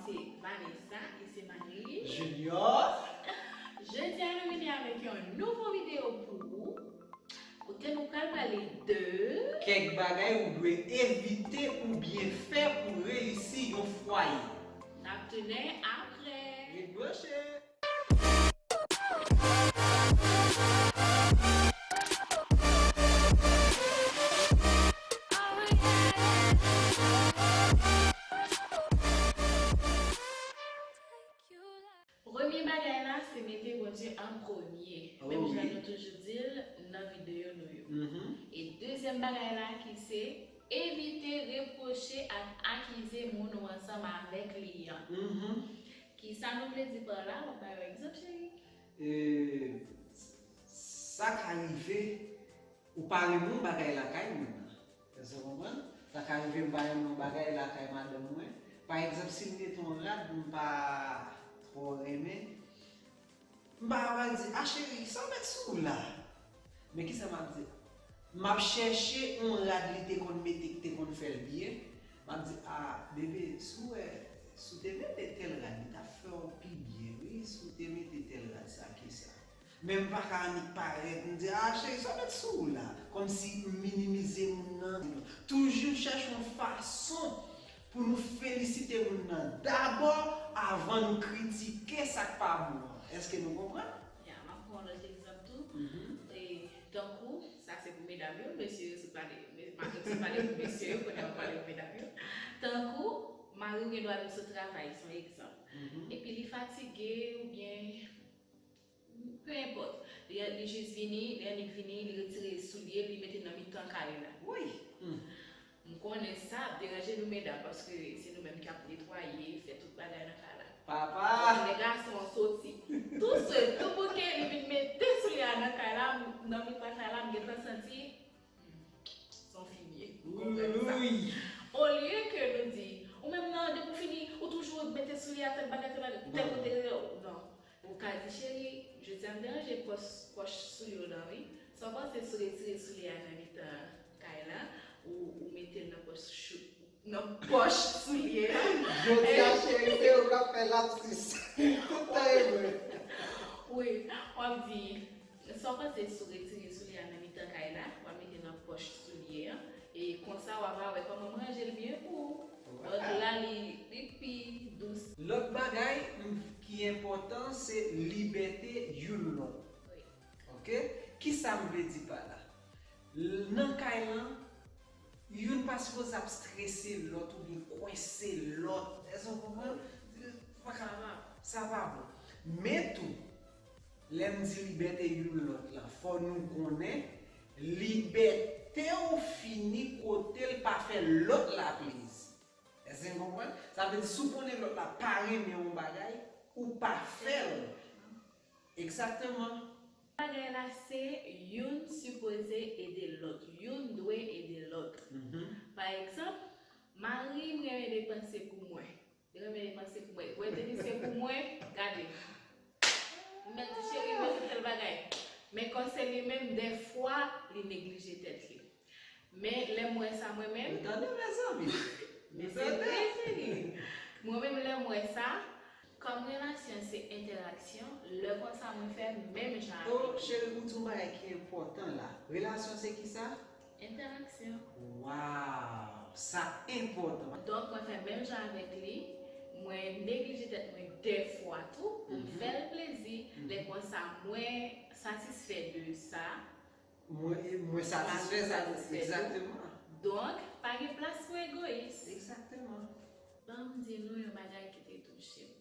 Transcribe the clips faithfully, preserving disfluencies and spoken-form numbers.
Se Vanessa e se Marie. Junior. Jodi a nou vini avèk yon nouvo videyo pou ou. Kote nou pral pale de kèk bagay ou dwe evite oubyen fè pou reyisi yon fwaye. N ap tounen apre. Ret branche. Premye bagay la, se mete Bondye an premye. Oh, menm jan wi. Nou toujou di l nan videyo nou yo. Mhm. E dezyèm bagay la ki se evite repwoche ak akize moun ou ansanm avèk li an. Mhm. Kisa nou vle di pa la? W ap bay yon egzanp, cheri? E, sa ka rive, ou pa renmen yon bagay lakay moun nan. Èske w konprann? Sa ka rive m pa renmen yon bagay lakay madanm mwen. Pa egzanp, si l mete yon rad m pa twò renmen, m pa pral di, "A cheri, sa w met sou w la?" Men kisa m ap di? M ap chèche yon rad li te konn mete k te konn fè l byen. M ap di, "A, bebe, si w wè, si w te mete tèl rad, li t ap fè w pi byen, wi, si w te mete tèl rad sa ki sa." Men m pa ka annik parèt, m di, "A, cheri, sa w met sou w la?" Kòmsi m minimize moun nan. Toujou chèche yon fason pou nou felisite moun nan dabò avan nou kritike sa k pa bon an. Èske nou konprann? Ya, m ap pran yon lòt egzanp tou. Mhm. E, tankou, sa se pou medam yo, mesye yo, si w pale, me-, matant yo pale pou mesye yo, kounye a w ap pale pou medam yo. Tankou, mari w gen dwa vin sot travay, se yon egzanp. Mhm. Epi li fatige oubyen Pe enpòt. Li, li jis vini, li annik vini, li retire soulye, li mete nan mitan kay la. Wi. Hmm. M konnen sa ap deranje nou medam, paske se nou menm k ap netwaye, fè tout bagay nan kay la. Papa! Donk, lè gason an soti, tou sèl, tou bouke, li vin mete soulye a nan kay la, nan mitan kay la, m gentan santi, hmm, se yon fimye. Ou konprann sa? Wi. Olye ke nou di, ou menm nan, depi w fini, ou toujou mete soulye a tèl bagay, tèl bagay, tèl kote, non. Ou ka di, "Cheri, jodi a m deranje pòch, pòch soulye w lan, wi. Sa w panse si w retire soulye a nan mitan kay la, ou, ou mete l nan pòch chou, nan pòch soulye a?" Jodi a, cheri, se ou k ap fè lapsis. Tout tan e mwen. Wi, w ap di, "Sa w panse si w retire soulye a nan mitan kay la, w a mete nan pòch soulye a, e konsa w a va wè kòman m ranje l byen pou ou." Donk la, li, li pi dous. Lòt bagay, m, ki enpòtan, se libète youn lòt. Wi. Oke? Kisa m vle di pa la? L-, nan kay lan, youn pa sipoze ap strese lòt oubyen kwense lòt. Èske w konprann? Sa pa bon. Men tou, lè m di libète youn lòt lan, fò nou konnen libète w fini kote l pa fè lòt la plezi. Èske n konprann? Sa vle di, si w konnen lòt la pa renmen yon bagay, ou pa fè l. Egzakteman. Bagay la se youn sipoze ede lòt, youn dwe ede lòt. Mhm. Pa egzanp, mari m renmen depanse pou mwen. Li renmen depanse pou mwen. Wè, depi se pou mwen, gade. M mèt di, "Cheri, mwen se tèl bagay." Men kòm se li menm, dèfwa, li neglije tèt li. Men lè m wè sa mwen menm, nou tande, mezanmi? Men se vre, cheri. Mwen menm, lè m wè sa, kòm relasyon se entèraksyon, lè konsa mwen fè menm jan avè l. Oh, cheri, ou di yon bagay ki enpòtan la. Relasyon se kisa? Entèraksyon. Waw, sa enpòtan. Donk, mwen fè menm jan avèk li. Mwen neglije tèt mwen dèfwa tou pou m fè l plezi. Mhm. Lè konsa, mwen satisfè de sa. Mwen, mwen satisfè sa. Mwen satisfè tou. Egzakteman. Donk, pa gen plas pou egoyis. Egzakteman. Ban m di nou yon bagay ki te touche m.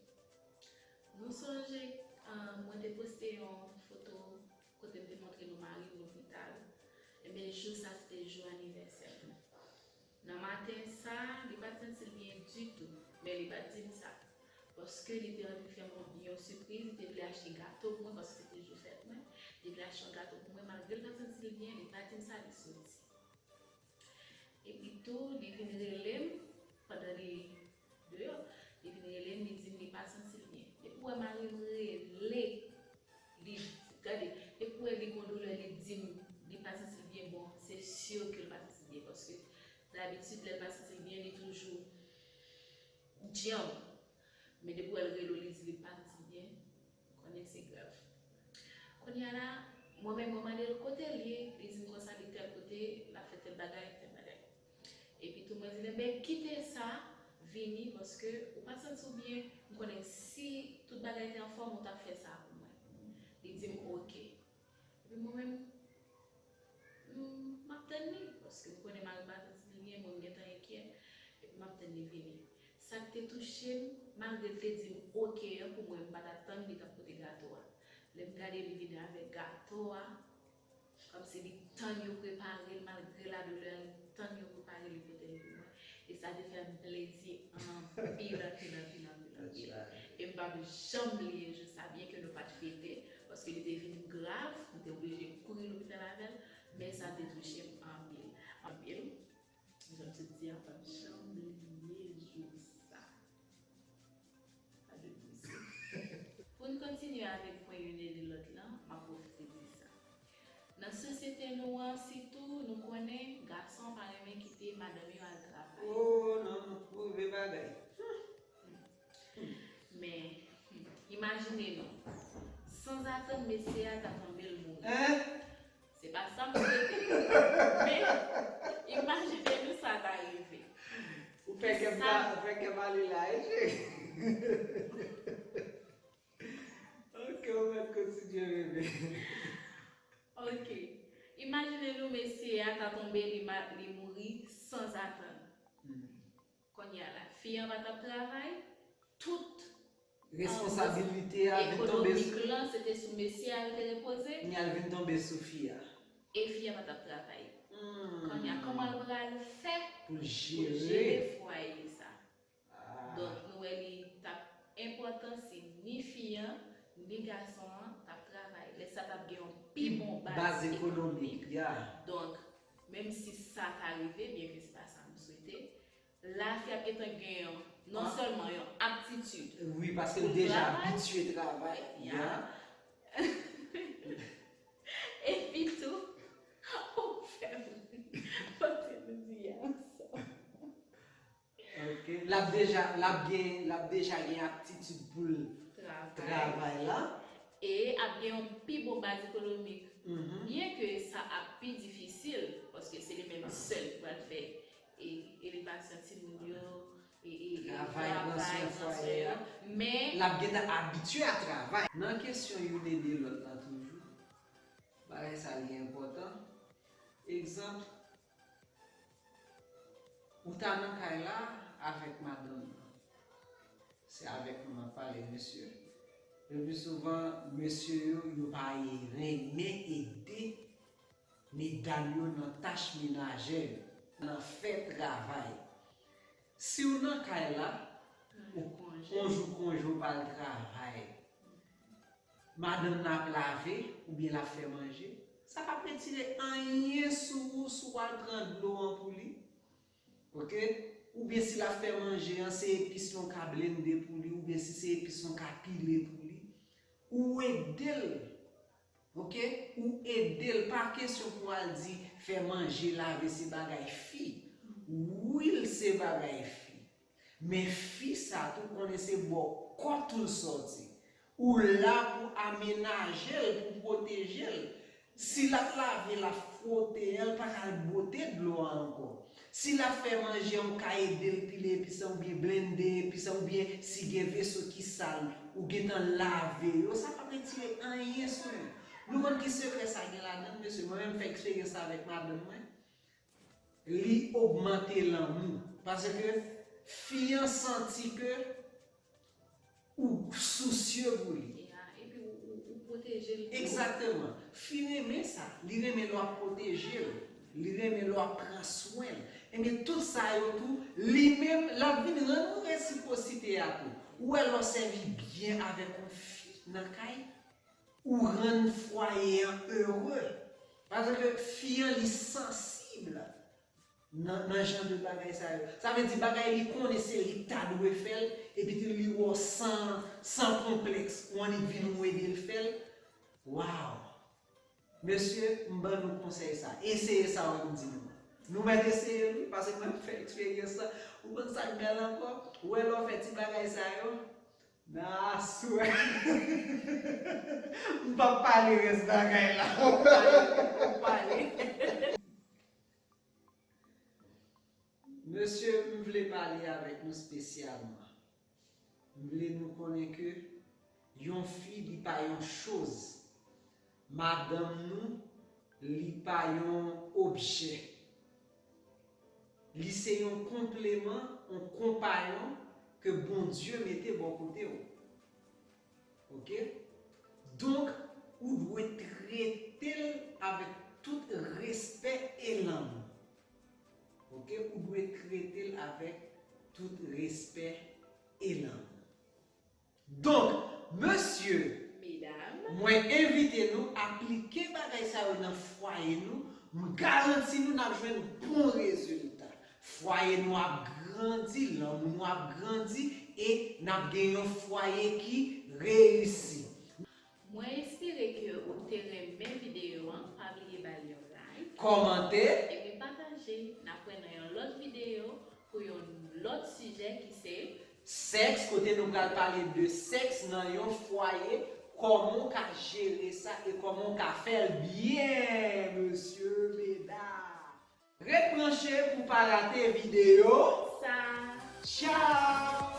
Nou sonje, ah, mwen te poste yon foto kote m te montre nou mari m lopital. Ebyen, jou sa, se te jou anivèsè nou. Nan maten sa, li pa t santi l byen ditou, men li pa t di m sa. Paske li te anvi fè m yon, yon sipriz, li te vle achte gato pou mwen, paske se te jou fèt mwen. Li te vle achte yon gato pou mwen, malgre l pa t santi l byen, li pa t di m sa, li soti. Epi tou, li vin rele m pandan li deyò. Li vin rele m, li di m li pa santi l byen. Depi w wè mari m rele, li, gade, depi w wè li gon doulè, li di m li pa santi l byen, bon, se si ke l pa santi l byen, paske dabitid, lè l pa santi l byen, li toujou djanm. Men depi w wè l rele w, li di li pa santi byen, konnen se grav. Kounye a la, mwen menm, mwen mande l kote l ye, li di m konsa li tèl kote, l ap fè tèl bagay, tèl bagay. Epi tou, mwen di l, enben, kite sa, vini, paske ou pa santi w byen, m konnen si tout bagay te anfòm, ou t ap fè sa pou mwen. Li di m, oke. Epi mwen menm, m, m ap tann li, paske m konnen mari m pa santi li byen, mwen m gentan enkyè, epi m ap tann li vini. Sa k te touche m, malgre l te di m oke an, pou mwen, m pa t ap tann li t ap pote gato a. Lè m gade li vini avèk gato a, kòmsi li tann yo prepare l, malgre ladoulè, li tann yo prepare l, li pote l pou mwen. E sa te fè m plezi anpil, anpil, anpil, anpil, anpil. E m p ap janm bliye jou sa, byen ke nou pa t fete, paske li te vin grav, m te oblije kouri lopital avè l, men sa te touche m anpil, anpil. Jan m sot di a, m p ap janm bliye jou sa. Sa te touche m. Pou n kontinye avèk pwen youn ede lòt lan, m ap pwofite di sa. Nan sosyete nou an sitou, nou konnen gason pa renmen kite madanm yo al travay. Oh non, move bagay. Men, imajine non, sanzatann mesye a ta tonbe, l mouri. Hein? Se pa sa m swete. Men, imajine nou sa ta rive. Ou fè kè m, ou fè kè m ale la, wi, cheri. Ok, ou mèt kontinye, bebe. Ok. Imajine nou, mesye a ta tonbe, li, ma- li mouri sanzatann. Hmm. Kounye a la, fi an pa t ap travay, tout responsabilite a vin tonbe sou ekonomik lan, se te sou mesye a yo te repoze. Kounye a l vin tonbe sou fi a. E fi a pa t ap travay. Hmm. Kounye a, kòman l pral fè pou l jere fwaye sa? Ah. Donk, nou wè li t ap enpòtan si ni fi an, ni gason an t ap travay. Lè sa t ap gen yon pi bon baz ekonomik. Baz ekonomik, ya. Donk, menm si sa ta rive, byen ke se pa sa m swete, lafi ap gentan gen yon, non sèlman yon aptitid. Wi, paske l deja abitye travay. Ya. Epi tou, ou fè m pote nou di a ansanm. Ok. L ap deja, l ap gen, l ap deja gen aptitid pou l travay la. E ap gen yon pi bon baz ekonomik. Mhm. Byen ke sa ap pi difisil, paske se li menm sèl ki pral fè e, elevasyon timoun yo, e, e, e travay, pran swen fwaye a. Men l ap gentan abitye a travay. Nan kesyon youn ede lòt la toujou, bagay sa li enpòtan. Egzanp, ou ta nan kay la avèk madanm nan. Se avèk nou m ap pale, mesye. Le pli souvan, mesye yo, yo pa renmen ede medam yo nan tach menajè yo, nan fè travay. Si w nan kay la, yon jou konje w pa al travay, madanm nan ap lave oubyen l ap fè manje, sa p ap retire anyen sou ou si w al pran dlo an pou li. Ok? Oubyen si l ap fè manje an, se epis lan w ka blende pou li, oubyen si se epis lan w ka pile pou li. Ou ede l. Ok? Ou ede l. Pa kesyon pou w al di fè manje, lave, se bagay fi. Wi, l se bagay fi. Men fi sa tou konnen se bò kò tou l sòti. Ou la pou amenaje l, pou pwoteje l. Si l ap lave, l ap fwote an, l pa ka al bwote dlo a ankò. Si l ap fè manje an, ou ka ede l pile epis lan oubyen blende epis lan, oubyen si gen veso ki sal, ou gentan lave yo, sa p ap retire anyen sou li. Nou konn ki sekrè sa gen ladan l, mesye? Mwen menm, m fè eksperyans sa avèk madanm mwen. Li ogmante lanmou. Paske fi an santi ke ou sousye pou li. Ya, epi ou, ou, ou pwoteje l tou. Egzakteman. Fi renmen sa. Li renmen lè w ap pwoteje l. Li renmen lè w ap pran swen l. Ebyen, tout sa yo tou, li menm, l ap vin rann ou resipwosite a tou. Ou wè lè w sèvi byen avèk yon fi nan kay, ou rann fwaye an ere. Paske fi an, li sansib nan, nan jan de bagay sa yo. Sa vle di bagay li konnen se li k ta dwe fè l, epi tou li wè w san, san konplèks, ou annik vin ou ede l fè l. Waw! Mesye, m ban nou konsèy sa. Eseye sa, wè m di nou. Nou mèt eseye l, wi, paske mwen m fè eksperyans sa. Ou konn sa k bèl ankò? Ou wè lè w fè ti bagay sa yo, Nan aswè. M p ap pale rès bagay la. Ou pale, ou pale. Mesye, m vle pale avèk nou espesyalman. M vle nou konnen ke yon fi, li pa yon choz. Madanm nou, li pa yon objè. Li se yon konpleman, yon konpayon ke Bondye mete bò kote w. Oke? Donk, ou dwe trete l avèk tout respè e lanmou. Oke? Ou dwe trete l avèk tout respè e lanmou. Donk, mesye, medam, mwen envite nou aplike bagay sa yo nan fwaye nou. M garanti nou n ap jwenn bon rezilta. Fwaye nou ap grandi, lanmou nou ap grandi, e n ap gen yon fwaye ki reyisi. Mwen espere ke ou te renmen videyo an. Pa bliye ba l yon like, kòmante, epi pataje. N ap wè nan yon lòt videyo pou yon lòt sijè ki se sèks, kote nou pral pale de sèks nan yon fwaye, kòman w ka jere sa e kòman w ka fè l byen, mesye, medam. Ret branche pou pa rate videyo sa. Tchao!